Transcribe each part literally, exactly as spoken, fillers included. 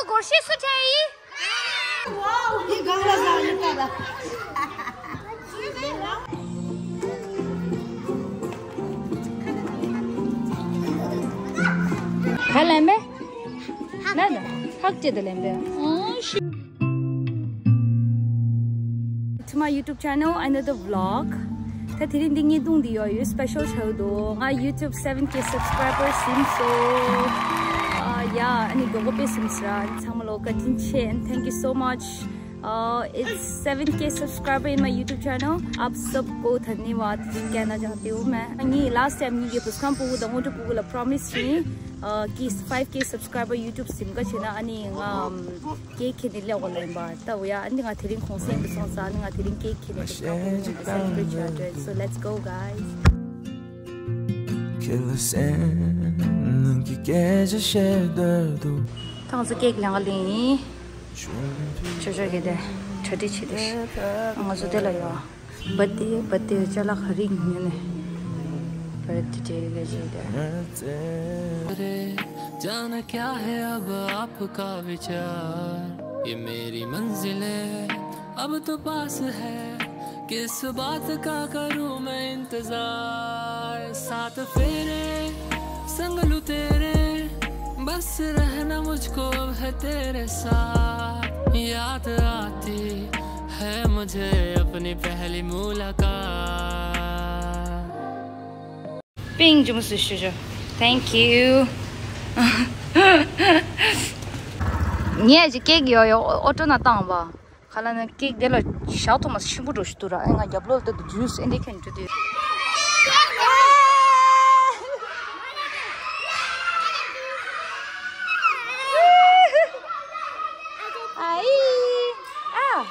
སྒོར་གཞས་སུ་བྱས་ཡིན། ཡི་གང་ལ་ཟ་ནི་ད་ལ། ག་ལེན་པས། ན་ད་ཧག་ཅེ་ད་ལེན་པས། ཨོ་ཤི། To my YouTube channel, another vlog. ད་དེ་རིང་འདི་བརྙན་ཐུང་འདི་ཡོད་ཡོད་special ཆགས་འདུག་ང་YouTube seven K subscribers ཟིན་སོང་། ཨ་ཡ། ཨ་ནི་མགྱོགས་པོ་དཔེ་ཟིན་སོང་། ཨ་ནི་ཚང་མ་ལོ་བཀའ་དྲིན་ཆེ། And thank you so much. Uh, it's seven K subscriber in my YouTube channel. आप सबको धन्यवाद. जिनके ना चाहती हूँ मैं। ངས་last time ངེད་ཀྱི་བུ་སྒང་ཕྲུ་གུ་དང་སྔོན་འགྲོ་ཕྲུ་གུ་ལ་promise བྱས་ཡིན། ཨ་ཀི་five K subscriber YouTube ཟིན་ག་བྱས་ན་ཨ་ནི་ང་ཀེག་ཁྱེར་ནས་སླེབས་དགོས་ལབ་ཡིན་པ། ད་འོ་ཡ། ཨ་ནི་ང་དེ་རིང་གུང་སེང་གི་སོང་ཙང་ཨ་ནི་ང་དེ་རིང་ཀེག་ཁྱེར་ནས་བུ་སྒང་ཕྲུ་གུ་ཚོ་celebrate བྱ་འདོད། So let's go, guys. ཁྱེད་ལ་སེམས་ནང་གི་སྐད་ཆ་བཤད་འདོད་འདུག་ད་ང་ཚོ་ཀེག་ལེན་ག་སླེབས་ཡིན། ཅོ་ཅོ་གི་དེ་གྲ་སྒྲིག་བྱེད་དེ། ང་ཚོ་དེ་ལ་ཡོད། Birthday, birthday ཅ་ལག་ག་རེ་ཉོས་ནས། Birthday ག་ཅིག་དེ། जाना क्या है अब आपका विचार, ये मेरी मंजिल है, अब तो पास है, किस बात का करूं मैं इंतजार। सात फेरे संग लूं तेरे, बस रहना मुझको अब है तेरे साथ। याद आती है मुझे अपनी पहली मुलाकात। པིང་ཅུང་སུ་ཞུ་ཞུ། Thank you. ངས་ཀྱི་ཀེག་ཡོ་ཡོ་ཨོ་ཊོ་ན་བཏང་བ། ཁ་ལ་ན་ཀེག་དེ་ལ་ཞག་ཐོག་མ་ཤིང་པོ་འགྲོ་ཞུ་དུ་ར། ཨེ་ང་རྒྱབ་ལོག་ལྟ་དུ་ཇུས་ཨེ་འདི་ཁན་འགྲོ་དུས། ཨའི་ཨ།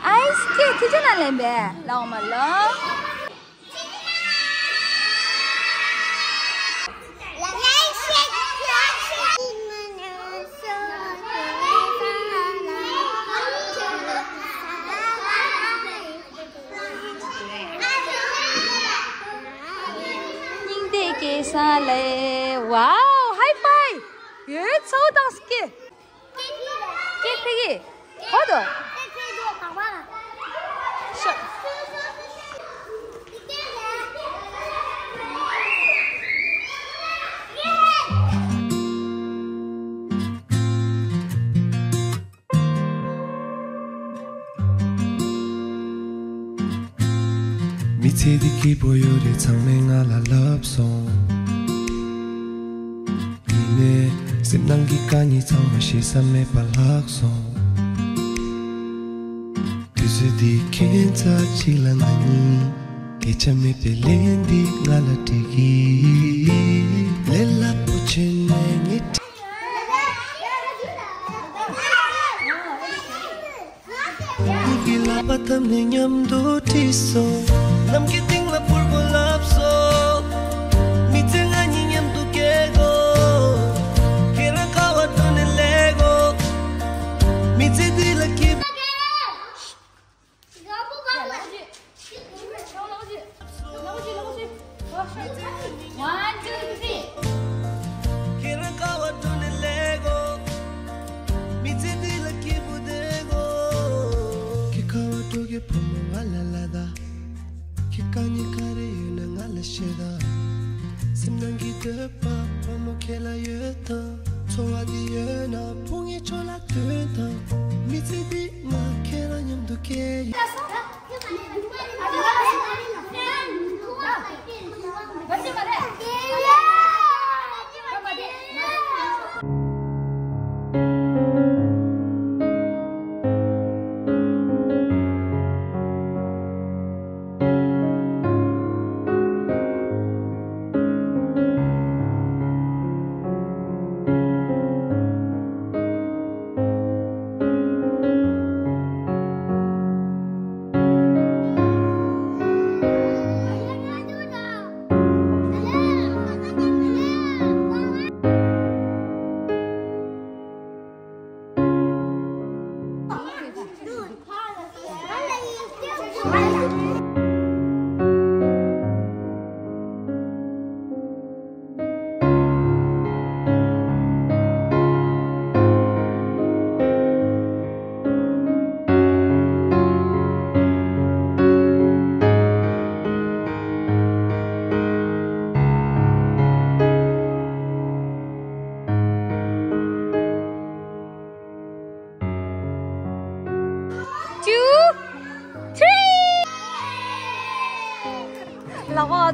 ཨའི་སྐད་ཐུ་ཅོ་ན་ལེན་པས་ལའོ་མ་ལོ། སྙིང་ཐིག་གི་ས་ལ། Wow, high five. ཡོད་ཚོ་དང་སྐད། ཀེག་ཕེ་གི། ཧོ་དོ། ཤ། མི་ཚེ་འདི་སྐྱིད་པོ་ཡོད་རེད། ཚང་མས་ང་ལ་ལབ་སོང་། ཡིན་ནའི་སེམས་ནང་གི་དཀའ་ངལ་ཚང་མ་ཞེ་ས་མེད་པ་ལྷག་སོང་། དུས་ཚོད་འདི་ཁྱད་མཚར་ཅིག་ལ་ང་གཉིས་སྐད་ཆ་མེད་པའི་ལན་འདི་ང་ལ་སྤྲད་ཀྱི། ལས་སླ་པོ་བྱས་ནས་ངས་ཉིད་ཀྱི་ལག་པ་བརྡབས་ནས་མཉམ་དུ་ཁྲིད་སོང་། ནམ་མཁའི་སྟེང་ལ་འཕུར་དགོས་ལབ་སོང་། མི་ཚེ་ང་གཉིས་མཉམ་དུ་སྐྱེལ་དགོས། ཁྱེད་རང་ག་བར་འགྲོ་ནས་སླེབས་དགོས། མི་ཚེ་འདི་ལ་སྐྱིད། One, two, three. ཁྱེད་རང་ག་བར་འགྲོ་ནས་སླེབས་དགོས། མི་ཚེ་འདི་ལ་སྐྱིད་པོ་བསྡད་དགོས། ཁྱེད་ག་བར་འགྲོ་གི་བུ་མོ་ང་ལ་ལབ་དང་། ཁྱེད་དཀའ་ངལ་ག་རེ་ཡོད་ན་ང་ལ་བཤད་དང་། སེམས་ནང་གི་འདོད་པ་བུ་མོ་ཁྱེད་ལ་ཡོད་དང་། འཚོ་བ་འདི་ཡོད་ན་ཕུགས་ངེས་ཆོག་ལ་དོན་དང་། མི་ཚེ་འདི་ང་ཁྱེད་རང་མཉམ་དུ་སྐྱེལ་ཡ།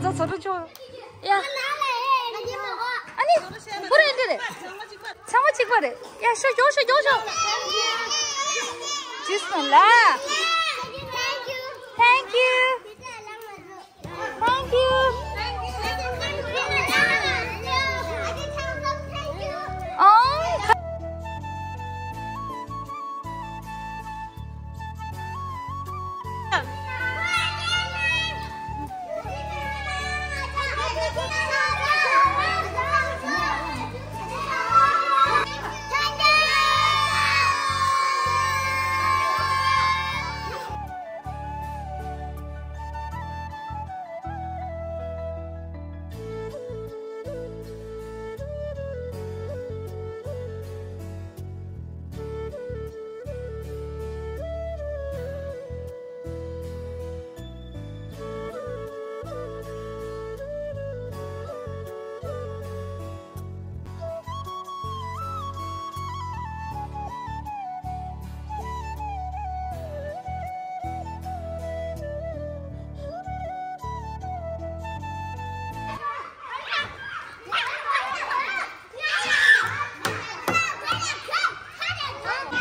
ཚོ་ཚོ་ཆོ། ཡ། ཨ་ནི། བུ་རེད་འདི་རེད། ཚང་མ་གཅིག་པ་རེད། ཡ་ཤོ་ཤོ་ཤོ་ཤོ་ཤོ། ཇུས་ནང་ལ། Thank you. Thank you. ཨང་།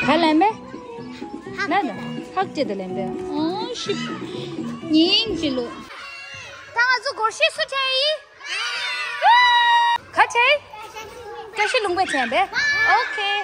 ག་ལེན་པས། ན་ད། ཧག་ཅེ་ད་ལེན་པས། ཨོ་ཤི། ཉིན་གཅིག་ལོ། ད་ང་ཚོ་སྒོར་གཞས་སུ་བྱས་ཡིན། ག་བྱས། བཀྲ་ཤིས་ལུང་པའི་མཚན་པས། ཨོ་ཁེ།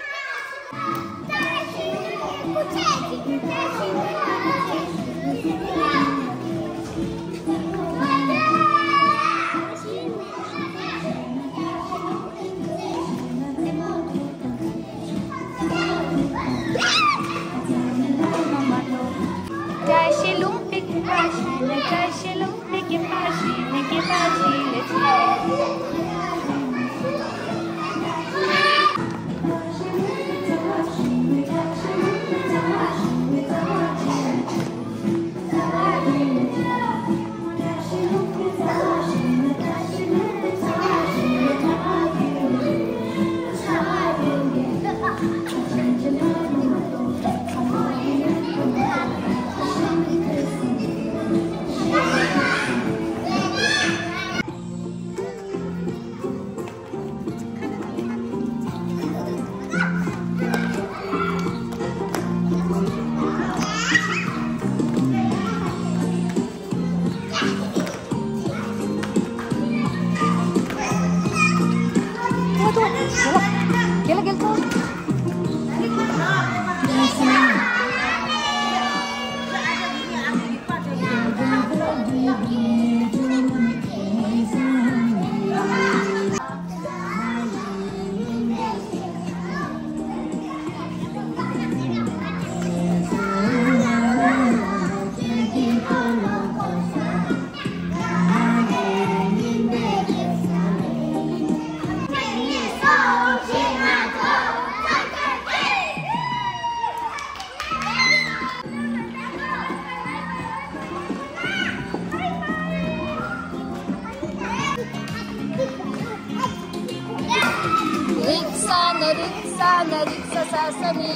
རིག་ས་ན་རིག་ས་ན་རིག་ས་ས་ས་ནི།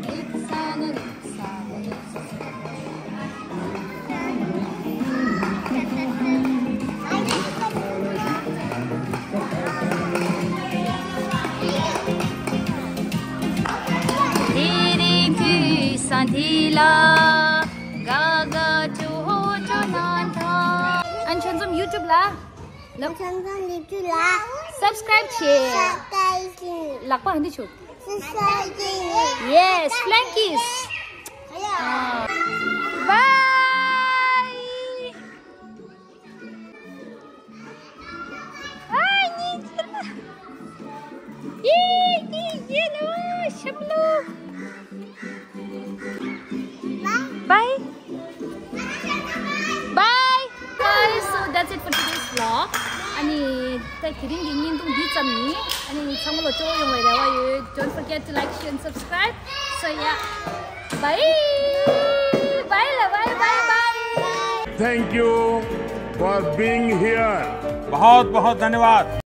རིག་ས་ན་རིག་ས་ན་རིག་ས་ས། དེ་རིང་དུས་སང་དེ་ལ་ག་ག་ཅོ་ཅོ་ན་ཐ། ཨན་ཆོན་འཛོམས་YouTube་ལ། ལག་ཚང་ཚང་ལེབ་ཅུ་ལ་subscribe་བྱེད། Subscribe་བྱེད། ལག་པ་འདི་ཆོད། Subscribe་བྱེད། Yes, Flankies. Bye. ཨ་ནི་ཅི་ར། ཡེ་ཡེ་ཡེ་ལོ་ཤམ་ལོ། Bye. Bye. Guys, so that's it for today's vlog. ཨ་ནི་ད་དེ་རིང་གི་བརྙན་ཐུང་འདི་ཙམ་ཡིན། ཨ་ནི་ཚང་མ་ལ་སྤྲོ་བོ་ཡོང་བའི་རེ་བ་ཡོད། Don't forget to like, share and subscribe. So yeah. Bye. Bye la, bye, bye, bye. Thank you for being here. बहुत बहुत धन्यवाद।